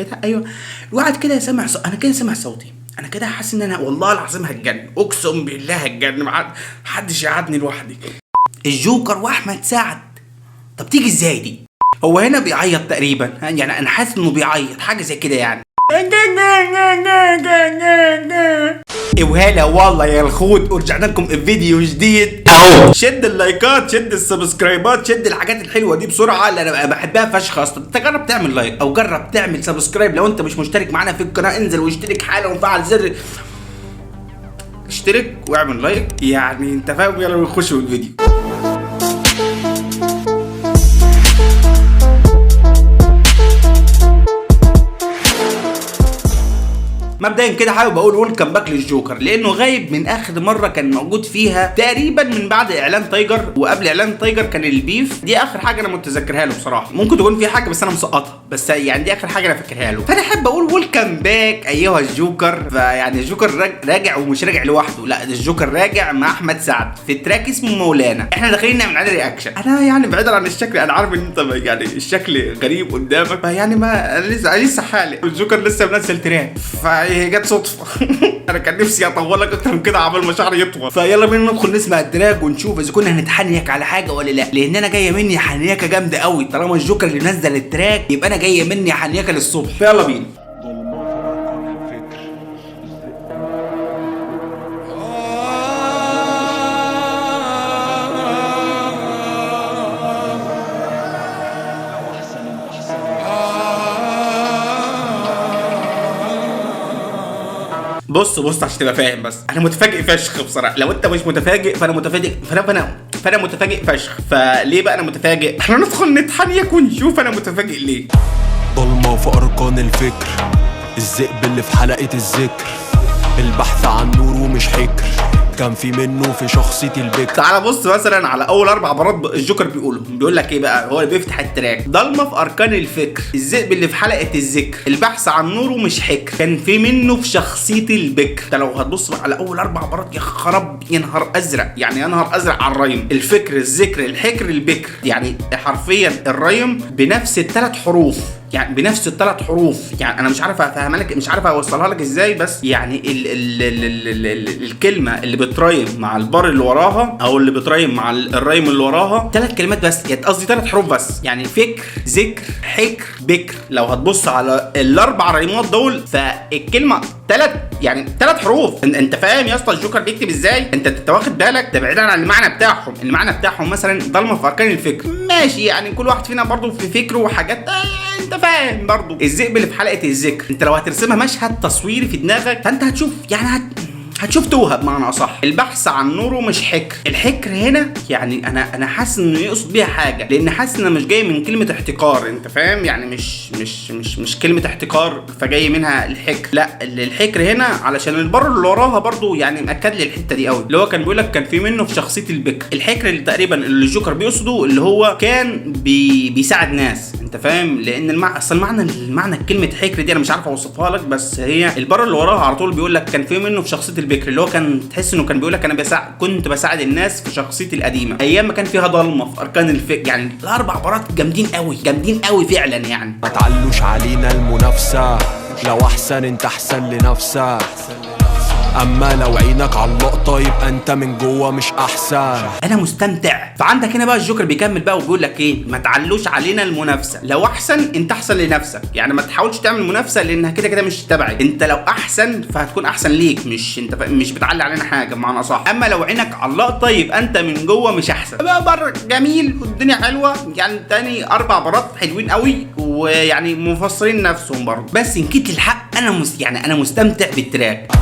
كده ايوه، الواحد كده سامع انا كده سامع صوتي، انا كده حاسس ان انا والله العظيم هتجنن، اقسم بالله هتجنن، محدش يقعدني لوحدي. الجوكر واحمد سعد، طب تيجي ازاي دي؟ هو هنا بيعيط تقريبا، يعني انا حاسس انه بيعيط حاجة زي كده يعني. وهلا والله يا الخوت، ورجعنا لكم بفيديو جديد اهو. شد اللايكات، شد السبسكرايبات، شد الحاجات الحلوة دي بسرعة اللي انا بحبها فشخ اصلا. انت جرب تعمل like او جرب تعمل subscribe لو انت مش مشترك معانا في القناة، انزل واشترك حالا وفعل زر اشترك واعمل like، يعني انت فاهم. يلا نخش في الفيديو. مبدئيا كده حابب اقول welcome back للجوكر، لانه غايب من اخر مرة كان موجود فيها تقريبا من بعد اعلان تايجر، وقبل اعلان تايجر كان ال beef. دي اخر حاجة انا متذكرها له بصراحة، ممكن تكون في حاجة بس انا مسقطها، بس يعني دي اخر حاجة انا فاكرها له. فانا احب اقول welcome back ايها الجوكر. فيعني الجوكر راجع، ومش راجع لوحده، لا ده الجوكر راجع مع احمد سعد في track اسمه مولانا. احنا داخلين نعمل عليه reaction. انا يعني بعيدا عن الشكل، انا عارف ان انت يعني الشكل غريب قدامك، فيعني ما انا لسه حالق، والجوكر لسه منزل track، فهي جت صدفة. انا كان نفسي اطول لك اكتر من كده عبال ما شعري يطول. فيلا بينا ندخل نسمع ال track ونشوف اذا كنا هنتحنيك على حاجة ولا لا، لان انا جاية مني حنيكه جامدة قوي. طالما الجوكر اللي نزل ال track يبقى انا جاية مني حنيكه للصبح. فيلا بينا. بص بص عشان تبقى فاهم، بس انا متفاجئ فشخ بصراحة. لو انت مش متفاجئ فانا متفاجئ، فانا متفاجئ فشخ. فليه بقى انا متفاجئ؟ احنا ندخل نتحنيك ونشوف انا متفاجئ ليه. ضلمة في اركان الفكر، الذئب اللي في حلقة الذكر، البحث عن نور ومش حكر، كان في منه في شخصيتي البكر. تعال بص مثلا على اول اربع بارات الجوكر بيقولهم، بيقول لك ايه بقى؟ هو اللي بيفتح ال track: ضلمة في اركان الفكر، الذئب اللي في حلقة الذكر، البحث عن نوره مش حكر، كان في منه في شخصيتي البكر. انت لو هتبص على اول اربع بارات يا خراب، يا نهار ازرق، يعني يا نهار ازرق على ال rhyme. الفكر، الذكر، الحكر، البكر، يعني حرفيا ال rhyme بنفس الثلاث حروف، يعني بنفس الثلاث حروف. يعني انا مش عارف افهمها لك، مش عارف اوصلها لك ازاي، بس يعني ال ال ال ال ال الكلمة اللي بت rhyme مع البار اللي وراها، او اللي بت rhyme مع ال rhyme اللي وراها، ثلاث كلمات بس، يعني قصدي ثلاث حروف بس، يعني فكر، ذكر، حكر، بكر. لو هتبص على الاربع رايمات دول فالكلمة ثلاث، يعني ثلاث حروف. انت فاهم يا اسطى الجوكر بيكتب ازاي؟ انت واخد بالك؟ ده بعيدا عن المعنى بتاعهم. المعنى بتاعهم مثلا ضلمة في اركان الفكر، ماشي، يعني كل واحد فينا برضه في فكرة وحاجات، انت فاهم برضه. الذئب اللي في حلقة الذكر، انت لو هترسمها مشهد تصويري في دماغك فانت هتشوف، يعني هتشوف توهه بمعنى اصح. البحث عن نوره مش حكر. الحكر هنا يعني انا حاسس انه يقصد بيها حاجة، لان حاسس انه مش جاي من كلمة احتقار، انت فاهم؟ يعني مش مش مش مش كلمة احتقار فجاي منها الحكر، لا الحكر هنا علشان البر اللي وراها برضو يعني مأكد لي الحتة دي قوي، اللي هو كان بيقول لك كان في منه في شخصية البكر. الحكر اللي تقريبا اللي الجوكر بيقصده اللي هو كان بيساعد ناس، انت فاهم؟ لان اصل المعنى كلمة حكر دي انا مش عارف اوصفها لك، بس هي البر اللي وراها على طول بيقول لك كان في منه في شخصية البكر، اللي هو كان تحس انه كان بيقول لك انا كنت بساعد الناس في شخصيتي القديمة ايام ما كان فيها ضلمة في اركان الفكر. يعني الاربع بارات جامدين قوي، جامدين قوي فعلا. يعني ما تعلوش علينا المنافسة، لو احسن انت احسن لنفسك، اما لو عينك على اللقطة يبقى انت من جوه مش احسن. انا مستمتع. فعندك هنا بقى الجوكر بيكمل بقى وبيقول لك ايه؟ ما تعلوش علينا المنافسة، لو احسن انت احسن لنفسك، يعني ما تحاولش تعمل منافسه لانها كده كده مش تبعك، انت لو احسن فهتكون احسن ليك، مش انت مش بتعلي علينا حاجة بمعنى اصح. اما لو عينك على اللقطة يبقى انت من جوه مش احسن. بقى بره جميل والدنيا حلوة، يعني تاني اربع بارات حلوين قوي ويعني مفسرين نفسهم برضه. بس ان جيت للحق انا يعني انا مستمتع بال track.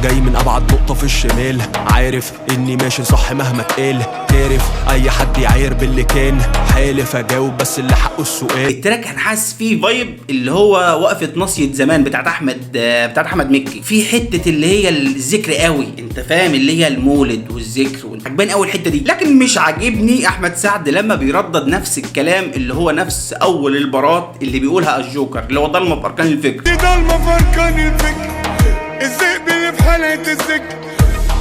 جاي من ابعد نقطة في الشمال، عارف اني ماشي صح مهما تقال، كارف اي حد يعاير باللي كان، حالف اجاوب بس اللي حقه السؤال. ال track انا حاسس فيه vibe اللي هو وقفة ناصية زمان بتاعت احمد مكي، في حتة اللي هي الذكر قوي، انت فاهم؟ اللي هي المولد والذكر، عجباني قوي الحتة دي. لكن مش عاجبني احمد سعد لما بيردد نفس الكلام اللي هو نفس اول البارات اللي بيقولها الجوكر، اللي هو ضلمة في اركان الفكر. دي ضلمة في اركان الفكر، الذئب اللي في حلقة الذكر،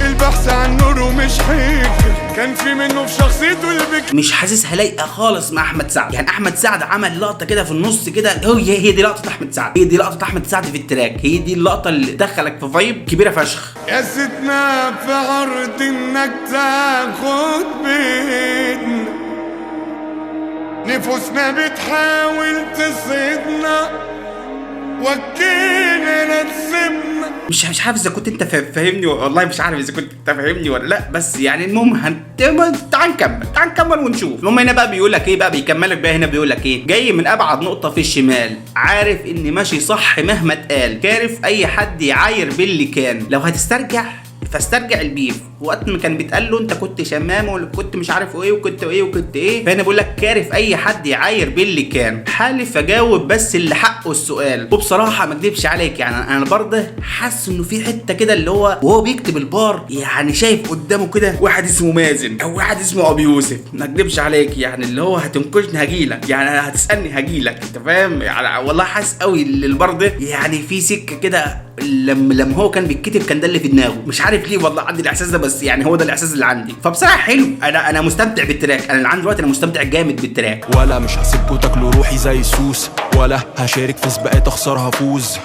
البحث عن نوره مش حكر، كان في منه في شخصيته البكر. مش حاسسها لايقة خالص مع احمد سعد. يعني احمد سعد عمل لقطة كده في النص كده، هي دي لقطة احمد سعد، هي دي لقطة احمد سعد في ال track، هي دي اللقطة اللي دخلك في vibe كبيرة فشخ. يا ستنا في عرض انك تاخد بيتنا، نفوسنا بتحاول تصيدنا، وكينا لا تسيبنا. مش عارف اذا كنت انت فاهمني، والله مش عارف اذا كنت انت فاهمني ولا لا، بس يعني المهم تعال نكمل، تعال نكمل ونشوف. المهم هنا بقى بيقول لك ايه بقى، بيكملك بقى هنا بيقول لك ايه: جاي من ابعد نقطة في الشمال، عارف اني ماشي صح مهما اتقال، كارف اي حد يعاير باللي كان، لو هتسترجع فاسترجع ال beef وقت ما كان بيتقال له انت كنت شمام ولا كنت مش عارف ايه وكنت ايه وكنت ايه. فانا بقول لك كارف اي حد يعاير باللي كان، حالف اجاوب بس اللي حقه السؤال. وبصراحة ما اكدبش عليك، يعني انا برضه حاسس انه في حتة كده اللي هو وهو بيكتب البار، يعني شايف قدامه كده واحد اسمه مازن او واحد اسمه ابي يوسف، ما اكدبش عليك يعني اللي هو هتنكشني هجيلك، يعني هتسالني هجيلك، انت فاهم يعني. والله حاسس قوي البار ده يعني في سكة كده لما هو كان بيتكتب كان ده اللي في دماغه، مش عارف ليه والله عندي الاحساس ده، بس يعني هو ده الاحساس اللي عندي. فبصراحة حلو، انا مستمتع بال track، انا اللي عندي دلوقتي انا مستمتع جامد بال track. ولا مش هسيبكوا تاكلوا روحي زي السوس، ولا هشارك في سباقات اخسرها فوز.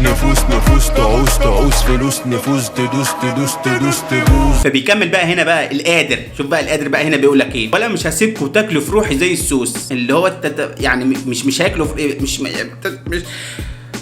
نفوس نفوس تعوز تعوز فلوس، نفوس تدوس تدوس تدوس تبوظ. فبيكمل بقى هنا بقى القادر، شوف بقى القادر بقى هنا بيقول لك ايه: ولا مش هسيبكوا تاكلوا في روحي زي السوس، اللي هو يعني مش هياكلوا في مش مش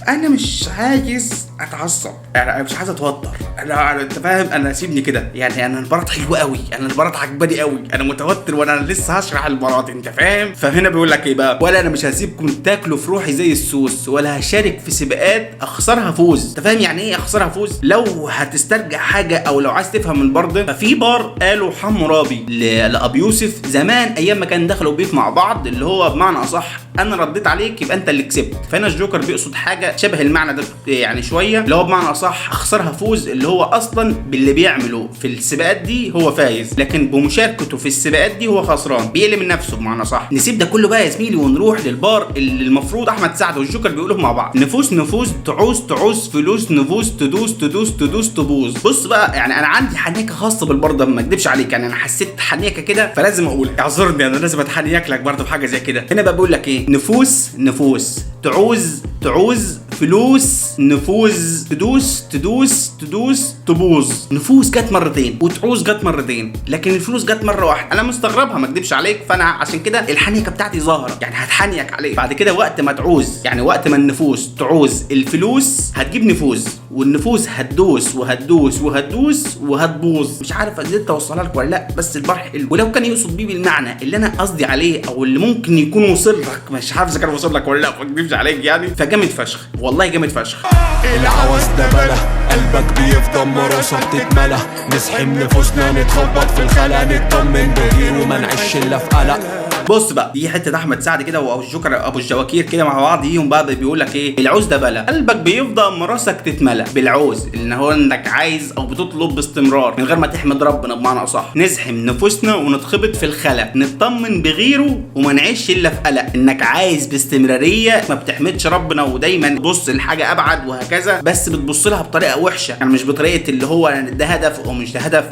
انا مش عايز اتعصب، انا مش عايز اتوتر، انا انت فاهم، انا سيبني كده يعني. انا البارات حلوة قوي، انا البارات عجباني قوي، انا متوتر وانا لسه هشرح البارات، انت فاهم. فهنا بيقول لك ايه بقى: ولا انا مش هسيبكم تاكلوا في روحي زي السوس، ولا هشارك في سباقات اخسرها فوز. انت فاهم يعني ايه اخسرها فوز؟ لو هتسترجع حاجة او لو عايز تفهم البار ده، ففي بار قالوا حمورابي لابي يوسف زمان ايام ما كان دخلوا beef مع بعض، اللي هو بمعنى اصح انا رديت عليك يبقى انت اللي كسبت. فهنا الجوكر بيقصد حاجة شبه المعنى ده يعني شوية، اللي هو بمعنى اصح اخسرها فوز، اللي هو اصلا باللي بيعمله في السباقات دي هو فايز، لكن بمشاركته في السباقات دي هو خسران، بيقلب من نفسه بمعنى صح. نسيب ده كله بقى يا زميلي ونروح للبار اللي المفروض احمد سعد والجوكر بيقولوه مع بعض: نفوس نفوس تعوز تعوز فلوس، نفوس تدوس تدوس تدوس تبوظ. بص بقى، يعني انا عندي حنيكه خاصة بالبار ده، ما اكدبش عليك، يعني انا حسيت حنيكه كده فلازم اقول، اعذرني انا لازم اتحنيك لك برضه في حاجة زي كده. هنا بقى بيقول لك ايه: نفوس نفوس تعوز تعوز فلوس، نفوز تدوس تدوس تدوس تبوظ. نفوس جت مرتين وتعوز جت مرتين، لكن الفلوس جت مرة واحدة. انا مستغربها ما اكدبش عليك، فانا عشان كده الحنيكه بتاعتي ظاهره، يعني هتحنيك عليك بعد كده. وقت ما تعوز، يعني وقت ما النفوس تعوز الفلوس هتجيب نفوذ، والنفوذ هتدوس وهتدوس وهتدوس وهتبوظ. مش عارف قدرت اوصلها لك ولا لا، بس البار حلو. ولو كان يقصد بيه بالمعنى اللي انا قصدي عليه او اللي ممكن يكون وصل لك، مش عارف اذا كان وصل لك ولا لا، ما اكدبش عليك يعني. فجامد فشخ والله، جامد فشخ. العوز ده بلا، قلبك بيفضل مراسك تتملى، نزحم نفوسنا نتخبط في الخلا، نطمن بغيره ما نعيش الا في قلق. بص بقى، دي حتة احمد سعد كده وابو الجوكر ابو الجواكير كده مع بعض يوم بقى بيقول لك ايه: العوز ده بلا، قلبك بيفضى مراسك تتملى. بالعوز ان هو انك عايز او بتطلب باستمرار من غير ما تحمد ربنا بمعنى اصح. نزحم نفوسنا ونتخبط في الخلا، نطمن بغيره وما نعيش الا في قلق. انك عايز باستمراريه، ما بتحمدش ربنا ودايما تبص لحاجة ابعد وهكذا، بس بتبص لها بطريقة وحشة، يعني مش بطريقة اللي هو ده هدف او مش ده هدف،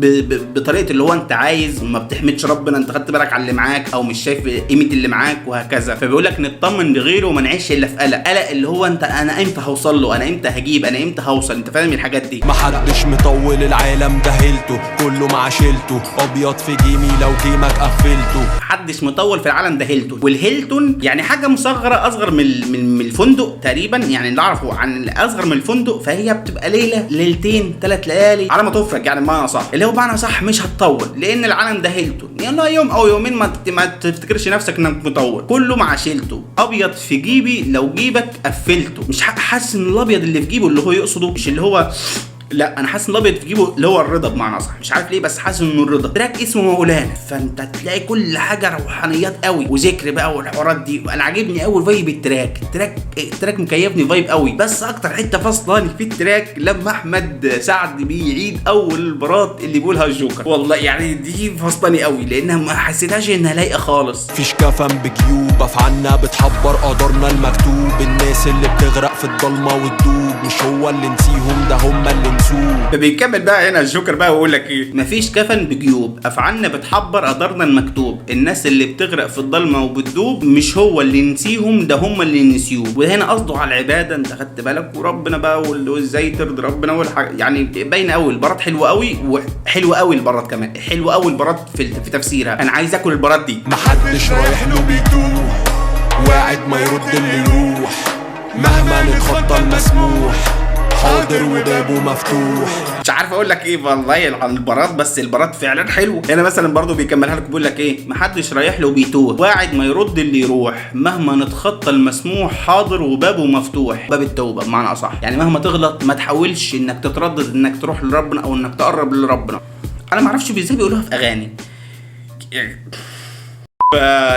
بطريقة اللي هو انت عايز وما بتحمدش ربنا، انت خدت بالك على اللي معاك او مش شايف قيمة اللي معاك وهكذا. فبيقول لك نطمن بغيره وما نعيش الا في قلق. قلق اللي هو انت انا امتى هوصل له، انا امتى هجيب، انا امتى هوصل، انت فاهم الحاجات دي. محدش مطول العالم ده هيلته، كله مع شيلته، ابيض في جيمي لو جيمك قفلته. محدش مطول في العالم ده هيلتون، والهيلتون يعني حاجة مصغرة اصغر من الفندق تقريبا، يعني اللي اعرفه عن اصغر من الفندق، فهي بتبقى ليلة ليلتين 3 ليالي على ما تفرج، يعني بمعنى صح، اللي هو بمعنى صح مش هتطول، لان العالم ده هيلتون يعني يوم او يومين، ما تفتكرش نفسك انك مطول. كله مع شيلته، ابيض في جيبي لو جيبك قفلته. مش حاسس ان الابيض اللي في جيبه اللي هو يقصده مش اللي هو، لا انا حاسس ان الابيض في جيبه اللي هو الرضا بمعنى صح، مش عارف ليه بس حاسس انه الرضا. track اسمه مولانا، فانت تلاقي كل حاجة روحانيات قوي وذكر بقى والحوارات دي. انا عاجبني قوي vibe ال track، ال track مكيفني vibe قوي. بس اكتر حتة فصلاني في ال track لما احمد سعد بيعيد اول البارات اللي بيقولها الجوكر، والله يعني دي فصلاني قوي لانها ما حسيتهاش انها لايقة خالص. فيش كفن بجيوب افعالنا بتحبر قدرنا المكتوب، الناس اللي بتغرق في الضلمة وتدوب، مش هو اللي نسيهم ده هم اللي ممسوك. فبيكمل بقى هنا الجوكر بقى ويقول لك ايه: مفيش كفن بجيوب، افعالنا بتحبر قدرنا المكتوب، الناس اللي بتغرق في الضلمة وبتدوب، مش هو اللي نسيهم ده هم اللي نسيوه. وهنا قصده على العبادة، انت خدت بالك، وربنا بقى وازاي ترضي ربنا والحاجة، يعني باينة قوي. البارات حلوة قوي، وحلوه قوي البارات كمان، حلوة قوي البارات في تفسيرها. انا عايز اكل البارات دي. محدش رايح له بيتوه، واعد ما يرد اللي يروح، مهما نتخطى المسموح، حاضر وبابه مفتوح. مش عارف اقول لك ايه والله عن البارات، بس البارات فعلا حلو. هنا مثلا برضو بيكملها لك بيقول لك ايه: محدش رايح له بيتوه، واعد ما يرد اللي يروح، مهما نتخطى المسموح، حاضر وبابه مفتوح. باب التوبة بمعنى اصح، يعني مهما تغلط ما تحاولش انك تتردد انك تروح لربنا او انك تقرب لربنا. انا ما اعرفش ازاي بيقولوها في اغاني.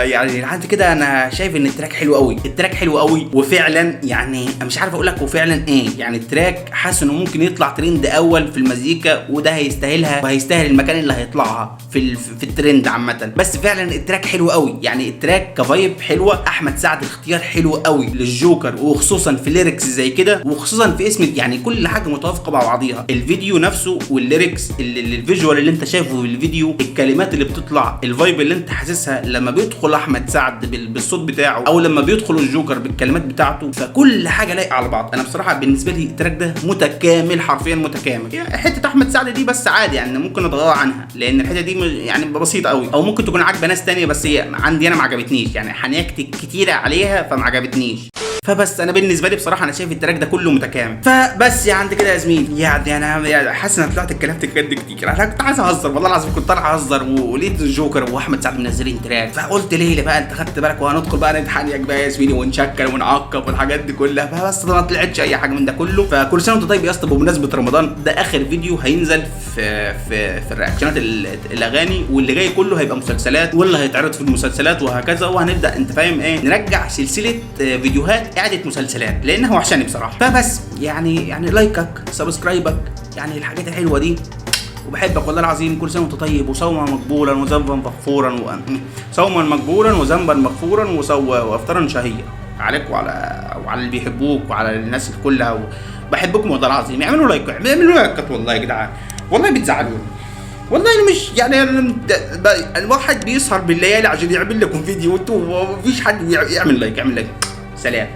يعني لحد كده انا شايف ان ال track حلو قوي، ال track حلو قوي، وفعلا يعني مش عارف اقول لك وفعلا ايه، يعني ال track حاسس انه ممكن يطلع ترند اول في المزيكا، وده هيستاهلها وهيستاهل المكان اللي هيطلعها في الترند عامة. بس فعلا ال track حلو قوي، يعني ال track ك vibe حلوة، احمد سعد اختيار حلو قوي للجوكر، وخصوصا في lyrics زي كده، وخصوصا في اسم، يعني كل حاجة متوافقة مع بعضيها، الفيديو نفسه وال lyrics، ال visual اللي انت شايفه في الفيديو، الكلمات اللي بتطلع، ال vibe اللي انت حاسسها لما بيدخل احمد سعد بالصوت بتاعه، او لما بيدخل الجوكر بالكلمات بتاعته، فكل حاجة لايقة على بعض. انا بصراحة بالنسبة لي ال track ده متكامل، حرفيا متكامل. يعني حتة احمد سعد دي بس عادي، يعني ممكن اتغاضى عنها، لان الحتة دي يعني بسيطة قوي، او ممكن تكون عاجبه ناس تانية، بس هي عندي انا ما عجبتنيش، يعني حنيكت كتيرة عليها فما عجبتنيش. فبس انا بالنسبة لي بصراحة انا شايف ال track ده كله متكامل. فبس يا عند كده يا زميلي، يعني انا يعني حاسس ان انا طلعت اتكلمت بجد كتير، انا كنت عايز اهزر والله العظيم، كنت طالع اهزر، ولقيت الجوكر واحمد سعد منزلين track، فقلت ليه بقى انت خدت بالك، وهندخل بقى نتحنيك بقى يا زميلي ونشكل ونعقب والحاجات دي كلها. فبس ما طلعتش اي حاجة من ده كله. فكل سنة وانت طيب يا اسطى. بمناسبة رمضان ده اخر فيديو هينزل في الرياكشنات الاغاني، واللي جاي كله هيبقى مسلسلات، واللي هيتعرض في المسلسلات وهكذا، وهنبدا انت فاهم ايه، نرجع سلسلة فيديوهات اعاده مسلسلات لانها وحشاني بصراحة. فبس يعني لايكك subscribe ك، يعني الحاجات الحلوة دي، وبحبك والله العظيم. كل سنة وانت طيب، وصوما مقبولا وذنبا مغفورا صوما مقبولا وذنبا مغفورا وافطارا شهيا عليك وعلى اللي بيحبوك وعلى الناس كلها. بحبكم والله العظيم. اعملوا like، اعملوا لايكات والله يا جدعان، والله بتزعلوني والله. انا مش يعني أنا الواحد بيسهر بالليالي عشان يعمل لكم فيديو، وانتوا مفيش حد يعمل like. اعمل like. سلام.